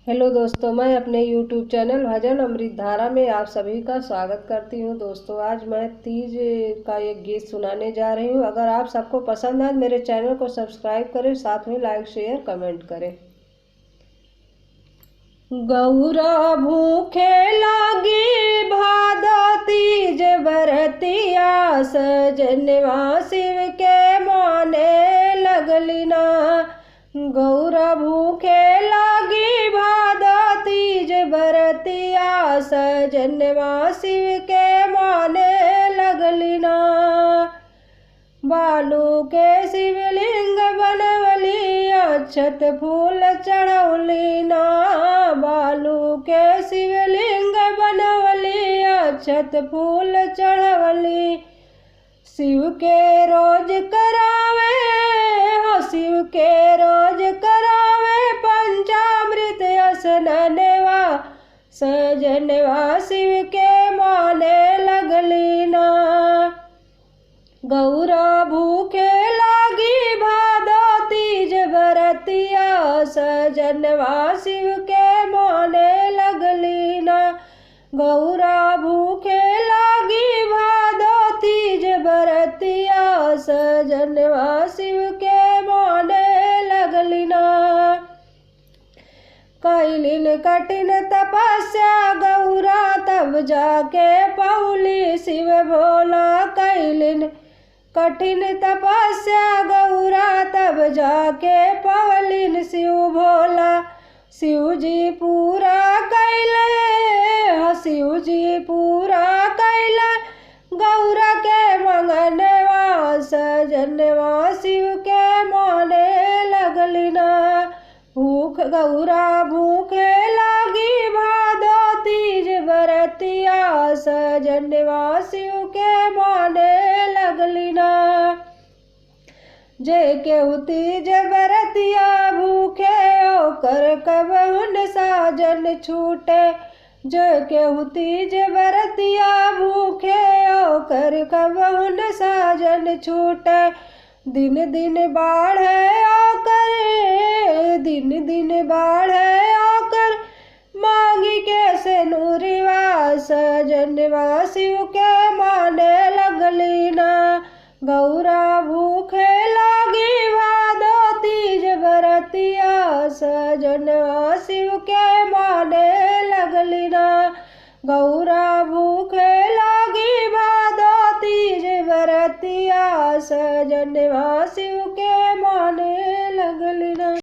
Hello दोस्तों, मैं अपने यूट्यूब चैनल भजन अमृत धारा में आप सभी का स्वागत करती हूं। दोस्तों, आज मैं तीज का एक गीत सुनाने जा रही हूं। अगर आप सबको पसंद आए मेरे चैनल को सब्सक्राइब करें, साथ में लाइक शेयर कमेंट करें। गौरा भूखे लागी भादो तीज बरतिया, सजनवा शिव के माने लगली ना। गौरा भूखे लागी भादो तीज बरतिया, सजनवा शिव के माने लगली ना। बालू के शिवलिंग बनवली, अक्षत फूल चढ़ौली ना। बालू के शिवलिंग बनवली, अक्षत फूल चढ़वली। शिव के रोज करावे, हो शिव के रोज करावे पंचामृत स्नानवा, सजनवा शिव के माने लगली ना। गौरा भूखे लागी भादो तीज बरतिया, सजनवा शिव के माने लगली ना। गौरा भूखे लागी भादो तीज बरतिया, सजनवा शिव के माने लगली ना। कैलिन कठिन तपस्या गौरा, तब जाके पौली शिव भोला। कैलिन कठिन तपस्या गौरा, तब जाके पवलिन शिव भोला। शिव जी पूरा कैले, शिव जी पूरा कैले गौरा के मंगनवा, सजनवा शिव के माने लगली ना। भूख गौरा भूखे लागी भादो तीज बरतिया, सजनवा शिव के माने लगली ना। जे केहू तीज बरतिया भूखे, ओकर कबहुन साजन छूटे। जे केहू तीज बरतिया भूखे, ओकर कबहुन साजन छूटे। दिन दिन बाढ़े आकर, दिन दिन बाढ़े आकर मांगी के से नूरीवा, सजनवा शिव के माने लगली ना। गौरा भूखे लागी भादो तीज बरतिया, सजनवा शिव के माने लगली ना। गौरा